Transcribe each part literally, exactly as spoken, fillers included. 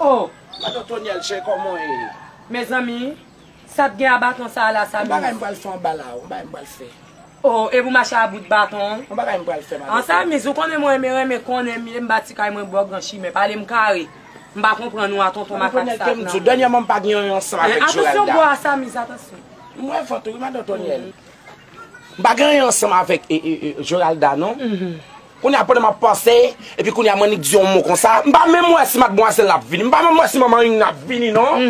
Oh! Madan Tonyèl, cheri, kòman w ye? Mezanmi, sa t gen a baton sa a la, Samiz? Yon bagay m pral fè anba la, yon bagay m pral fè. Oh, e pou mache a bout baton? Yon bagay m pral fè, madan Tonyèl. An, Samiz, ou konnen mwen renmen, renmen konnen m ye, m bati kay mwen bò gran chimen. Pale m kare. M pa konprann ou a, tonton makak sa a. Dènyèman, m pa gen anyen ansanm avèk Geralda. Atansyon, bò a, Samiz, atansyon. M wè vant ou, wi, madan Tonyèl. M pa gen anyen ansanm avèk, e, e, e, Geralda, non. Kounye a, pandan m ap panse, epi kounye a, m annik di yon mo konsa, m pa menm wè si madmwazèl la ap vini. M pa menm wè si manman Ing nan ap vini, non.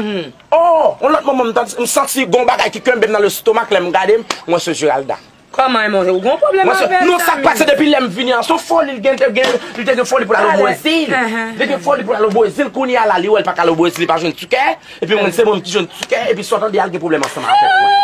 Oh, yon lòt moman, m tande, m santi gon bagay ki kenbe m nan lestomak, lè m gade, m wè se Geralda. Kòman, e monchè, ou gon pwoblèm avè l, Samiz? Non, sa k pase, depi lè m vini an, se yon foli, li gen, te gen, li te gen foli pou l al o Brezil. Li gen foli pou l al o Brezil, kounye a la, li wè l pa ka al o Brezil, li pa jwenn tikè. Epi mwen, se mwen ki jwenn tikè, epi sa w tande a, l gen pwoblèm ansanm avèk mwen.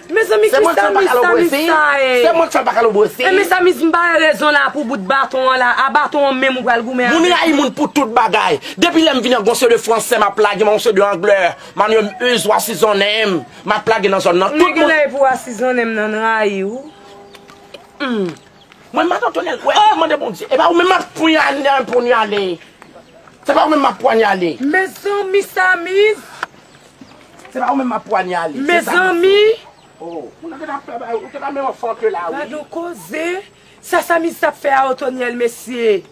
Mezanmi, ki Samiz, Samiz sa ye? Se mwen ki fè l pa ka al o Brezil. E men Samiz, m pa wè rezon la pou bout baton an la. A baton an menm ou pral goumen avèk li. Moun rayi moun pou tout bagay. Depi lè m vini an, gon seri de fransè m ap lage, gon seri de anglè. Man yo m use, w asizonnen m. M ap lage nan zòn nan. Tout moun. Men genlè e pou w asizonnen m nan, m rayi w. Mwen, madan Tonyèl, wè, mande Bondye. E pa ou menm m ap pwanyale, pwanyale. Se pa ou menm m ap pwanyale. Mezanmi, Samiz. Se pa ou menm m ap pwanyale. Mezanmi. Oh, ou te ka menm anfante la, wi. Gadon koze. Sa Samiz t ap fè a, Otonyèl, mesye.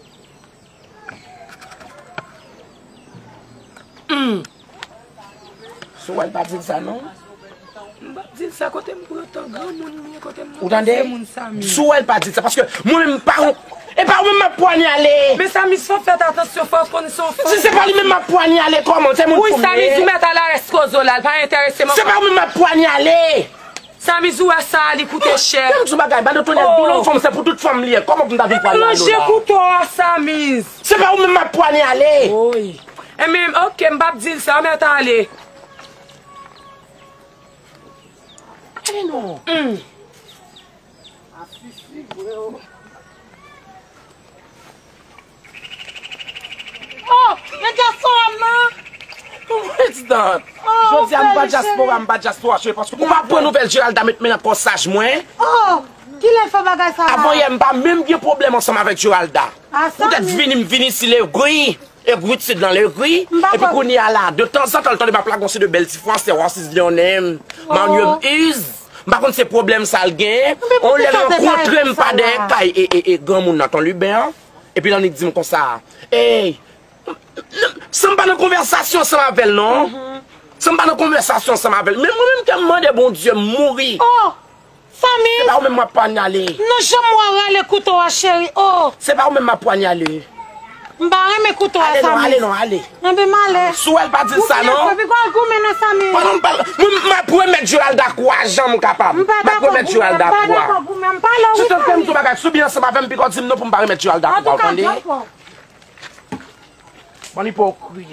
Hmm. Si w wè l, pa di l sa, non. M p ap di l sa, kote m pran tan granmoun li ye, kote m nan pase moun sa, men. Si w wè l, pa di l sa, paske mwen menm m pa yon, e pa ou menm m ap pwanyale. Men Samiz, fò w fè atansyon, fò w konn se yon fanm. Si se pa li menm m ap pwanyale, kòman? Se moun pou m ye. Wi, Samiz, ou mèt al arès koze w la, l pa enterese m ankò. Se pa ou menm m ap pwanyale. Samiz, ou wè sa a, li koute chè. Kite m di w bagay, madan Tonyèl, doulè yon fanm, se pou tout fanm li ye. Kòman pou m ta vin pwanyale w la? Ranje kouto a, Samiz. Se pa ou menm m ap pwanyale. Wi. Enben, oke, m p ap di l sa, ou mèt ale. Ale non. Hmm. Oh, men dyaspora m nan. What's that? Jodi a, m pa dyaspora, m pa dyaspora, cheri, paske ou pa pran nouvèl Geralda met men nan kòsaj mwen. Oh, kilè l fè bagay sa la? Avan yè, m pa menm gen pwoblèm ansanm avèk Geralda. Poutèt vini, m vini si legri. Egritid lan legri. Epi kounye a la, de tanzantan, l tande m ap lage yon seri de bèl ti fransè, w asizonnen m, man yo m use. M pa konn se pwoblèm sa l genyen. On lè l rankontre m pa dèyè kay e, e, e granmoun nan, Ton Liben an. Epi l annik di m konsa, ey, san m pa nan konvèsasyon ansanm avè l, non. San m pa nan konvèsasyon ansanm avè l. Men mwen menm kè m mande Bondye m mouri. Oh! Samiz! Se pa ou menm m ap pwanyale. Non, janm wè w rale kouto a, cheri. Oh! Se pa ou menm m ap pwanyale. M pa renmen kouto a, Samiz. Ale non, ale non, ale. Enben, m ale. Si w wè l, pa di l sa, non. Ou byen fè, pi gwo goumen non, Samiz. Pandan m pale, mwen, m ap remèt Geralda kou a jan m kapab. M ap remèt Geralda kou a. M pa dakò goumen, m pa dakò goumen, m pale w wi, Samiz. Si w te fè m di w bagay, si w byen ansanm avè m, pi gwo di m non pou m pa remèt Geralda kou a, ou tande? Antouka, djòl fò. Bon, ipokrit.